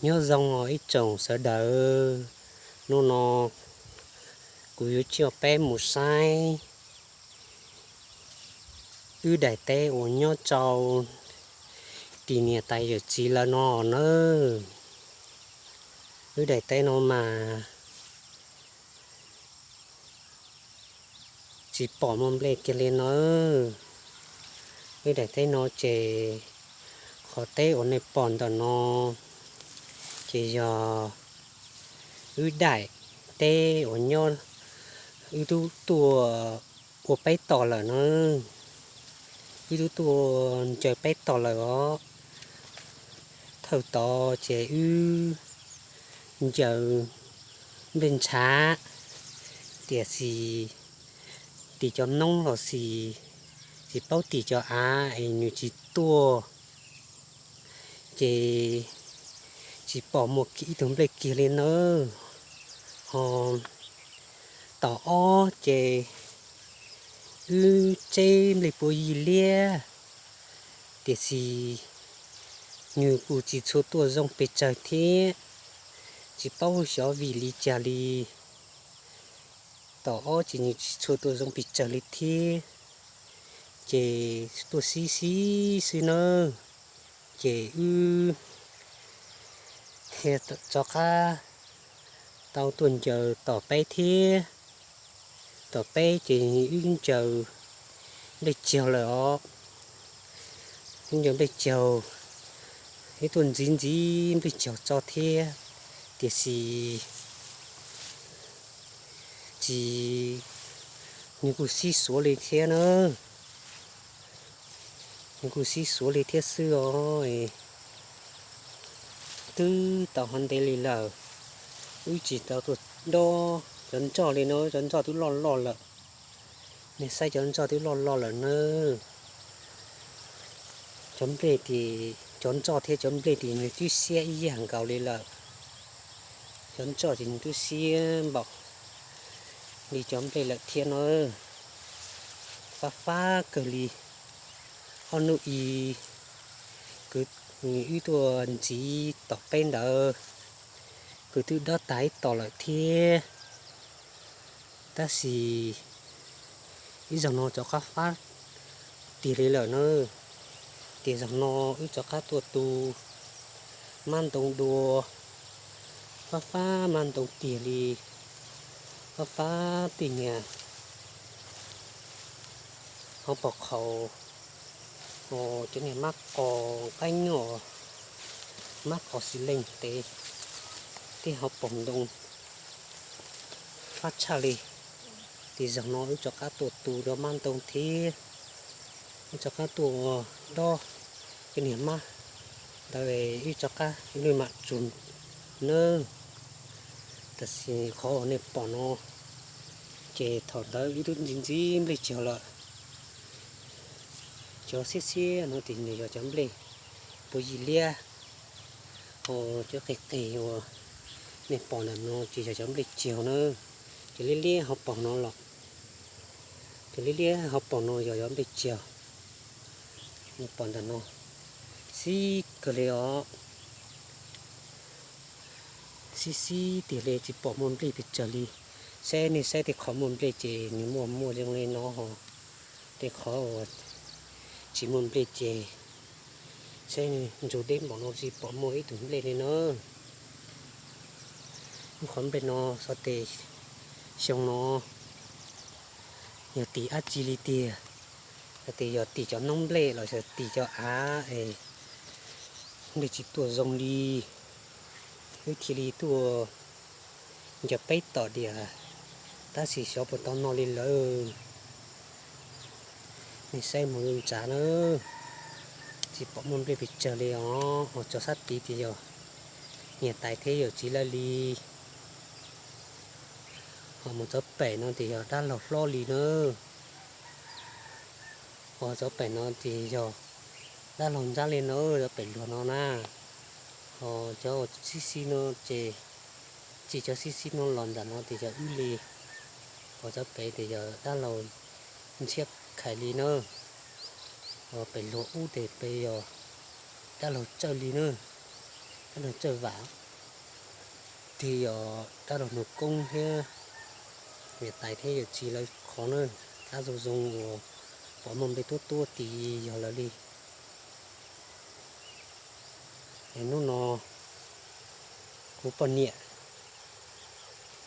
Nyob zoo os ib tsoom sawv daws, hnub no kuv yuav coj peb mus saib wb daim teb uas nyob rau tim niam tais yawm txiv lawv no nawb. Wb daim teb no mas tsis pom muaj nplej kiag li nawb. Wb daim teb no ces qhov teb uas nej pom ntawm no ces yog wb daim teb uas nyob, wb twb tuaj ua peb tom lawm na. Wb twb tuaj ncaws peb tom lawm os. Thaum tod ces wb ncaws nplej ntshav, tiam sis tim cov noob los sis tsis paub tim cov av es nws tsis tuaj, ces tsis pom muaj ib tug nplej kiag li nawb. Ho tom ob ces wb tseb nplej puav yig liab, tiam sis nws kuj tsis tshua tuaj zoo pes tsawg thiab, tsis paub xyov vim li cas li. Tom ob ces nws tsis tshua tuaj zoo pes tsawg li thiab, ces tuaj sib sib xwb nawb. Ces wb thiaj rov qab tau tuaj ncaws tom peb thiab. Tom peb ces wb ncaws nplej caug lawm os. Wb ncaws nplej caug, wb tuaj ntxiv ntxiv nplej caug tso thiab, tiam sis tsis, nws kuj sib xuav li thiab na. Nws kuj sib xuav li thiab xwb os. Twb tau ho ntev li lawm, wb tsis tau tuaj dob cov ntsoj li no, cov ntsoj twb loj loj lawm. Nej saib cov ntsoj twb loj loj lawm nawb. Cov nplej, cov ntsoj thiab cov nplej ces nws twb siab ib yam nkaus li lawm. Cov ntsoj ces nws twb siab npaum li cov nplej lawm thiab no. Fab fab kawg li. Ob hnub i kwv, wb tuaj ntxiv tom peb ntawd, kwv twb dob tag ib tom lawm thiab. Tab sis ib zaug no rov qab fab tiag li lawm na. Ces zaum no wb rov qab tuaj tu mab ntoo dua, fab fab mab ntoo tiag li, fab fab tej niag hauv paus qhaus, cov niag mab qos qaib nyuj, mab qos xis leej tej, tej hauv paus ntoo fab tshaj li. Ces zaum no wb rov qab tuaj tu rau mab ntoo thiab, wb rov qab tuaj ua dob cov niag mab ntawd, wb rov qab ib lub mam tsuag nawb. Tab sis qhov uas nej pom no ces thaum ntawd wb twb ntxiv ntxiv nplej caug lawm. Cov xiab xiab no ces nws yog cov nplej puav yig liab, ho cov qis qis uas nej pom ntawm no ces yog cov nplej caug na. Cov liab liab hauv paus no los, cov liab liab hauv paus no yog cov nplej caug. Nej pom ntawm no, xib kawg li os. Xib xib tiag li, tsis pom muaj nplej pes tsawg li. Saib, nej saib tej qhov muaj nplej ces nws muaj muaj zoo li no ho, tej qhov uas tsis muaj nplej ces saib ntsug deb npaum no tsis pom muaj ib tug nplej li na. Lub qhov nplej no xyov tej xyoo no yog tim dab tsi li tiag, yog tias yog tim cov noob nplej los yog tim cov av es nplej tsis tuaj zoo li, wb thiaj li tuaj ncaws peb tom diam, tab sis xyov puas tau no li lawm. Nej saib mus ntsav na, tsis pom muaj nplej pes tsawg li os. Ho cov sab tid ces yog niam tais thiab yawm txiv lawv li. Ho mus cov pem no ces yog dab laug hlob li na. Ho cov pem no ces yog dab laug nrab li na, cov pem luag no na. Ho cov xib xib no ces, txij cov xib xib no los nram no ces yog wb li. Ho cov pem ces yog dab laug ntshiab khais li na. Ho pem luag ub ces pem yog dab laug tsawj li na. Dab laug Txawj Vam, tig yog dab laug Nus Koob thiab niam tais thiab yawm txiv lawv qhov na, dab zoo zoo uas pom muaj nplej tuab tuab tis yog lawv li. Es hnub no kuv poj niam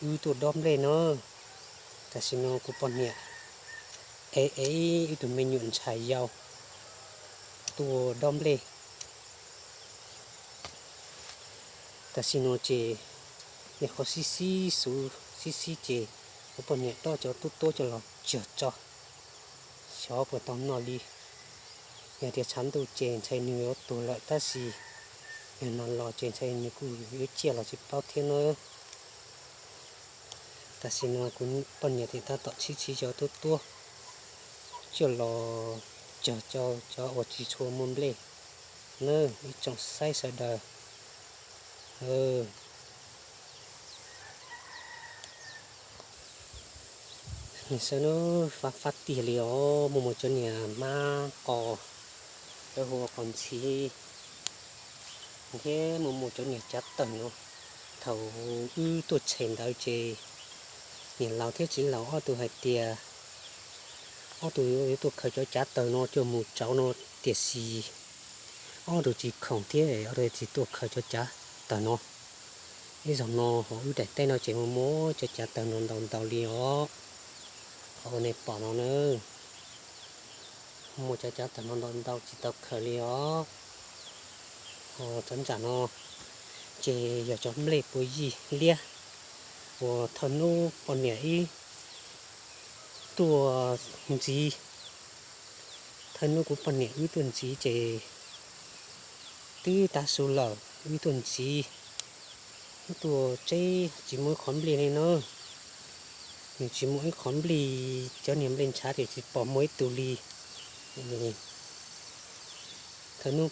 wb tuaj dob nplej no. Tam sim no kuv poj niam ev ev ib tug me nyuam ntxhais yau tuaj dob nplej. Tam sim no ces nej qhov xib xib xuv xib xib ces kuv poj niam dob cov tuab tuab coj los cog tso, xyov puas tau noj li. Yog tias tshav ntuj ces ntshai nws yuav tuag lawm tab sis yog no los ces ntshai nws kuj yuav ciaj los tsis paub thiab na. Tam sim no kuv poj niam thiaj tab tom txhib txhib cov tuab tuab coj los cog rau cov uas tsis tshua muaj nplej na, ib tsoom saib sawv daws. Nws xav nub fab fab tiag li os, muaj muaj cov niag hmab qos, cov hu ua qos ntxhiv, thiab muaj muaj cov niag cav tawg no. Thaum wb tuaj tshem ntawd ces niam laus thiab txiv laus ob tug hais tias ob tug yuav tuaj khaws cov cav tawg no coj mus tsauv no, tiam sis ob tug tsis khoom thiab ob tug tsis tuaj khaws cov cav tawg no. Ib zaug no hauv wb daim teb no ces muaj muaj cov cav tawg no ntau ntau li os. Qhov uas nej pom no na, muaj cov cav tawg no ntau ntau tsis tau khaws li os. Cov ntsam no ces yog cov nplej puas yig liab uas thawj hnub poj niam wb tuaj ntxiv. Thawj hnub kuv poj niam wb tuaj ntxiv ces twb tav su lawm wb tuaj ntxiv, wb tuaj tseb tsis muaj ib qhov nplej li na. Nws tsis muaj ib qhov nplej, cov niag nplej ntshav ces tsis pom muaj ib tug li. Thawj hnub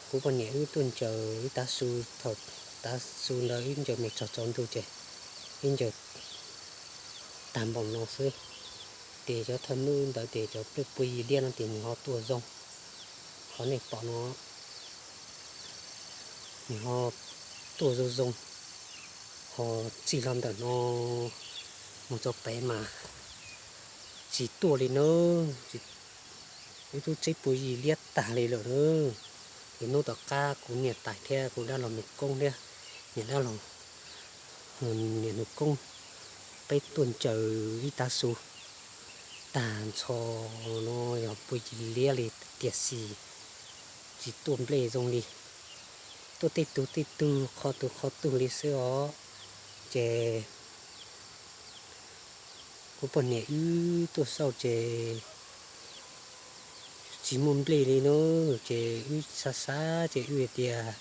kuv poj niam wb tuaj ncaws wb tav su, thaum tav su ntawd wb ncaws mus txog tsaus ntuj ces wb ncaws tag npaum no xwb. Ces cov thawj hnub ntawd ces cov nplej puas yig liab no ces nws ho tuaj zoo. Qhov nej pom no nws ho tuaj zoo zoo, ho txij hlo ntawm no mus rau pem mas tsis tuaj li na. Wb twb tseb puas yig liab tag li lawm na. Ces hnub tom qab kuv niam tais thiab kuv dab laug Nus Koob thiab niam dab laug, niam Nus Koob, peb tuaj ncaws ib tav su tag nrho no yog puas yig liab li, tiam sis tsis tuaj nplej zoo li. Tuaj tej tug tej tug, qhov tug qhov tug li xwb os. Ces kuv poj niam wb tuaj xauj ces tsis muaj nplej li no. Ces wb xav xav ces wb tias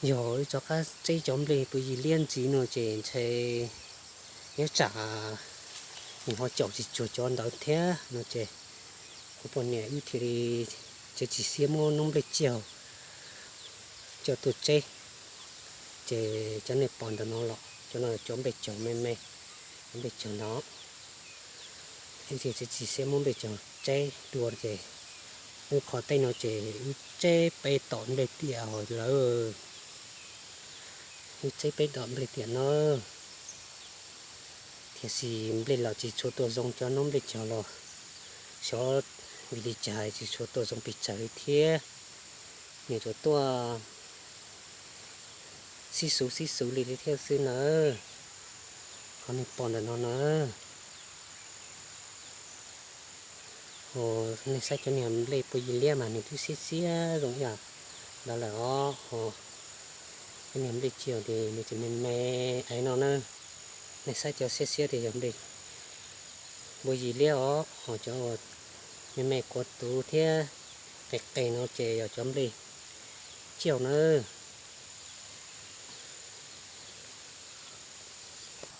yog wb rov qab tseb cov nplej puas yig liab ntxiv no ces ntshai nyob tsam nws ho caum tsis tsuag cov ntawd thiab no ces kuv poj niam wb thiaj li txiav txim siab muab noob nplej tsiaug coj tuaj tseb. Ces cov nej pom ntawm no los cov no cov nplej caug me me, nplej caug no. Wb thiaj txiav txim siab muab nplej caug tseb dua ces wb qhov teb no ces wb tseb peb tom nplej tiam lawm. Wb tseb peb tom nplej tiam no, tiam sis nplej los tsis tshua tuaj zoo, cov noob nplej caug los xyov vim li cas tsis tshua tuaj zoo pes tsawg li thiab. Nws tsuas tuaj xib xuv xib xuv li thiab xwb na. Qhov nej pom ntawm no na, nej saib cov niag nplej puas yig liab mas nws twb xiab xiab zoo ib yam ntawd lawm os. Cov niag nplej caug ces nws tseem me me aiv no na. Nej saib cov xiab xiab ces yog nplej puas yig liab os, ho cov uas me me kuav tuv thiab qis qis no ces yog cov nplej caug na.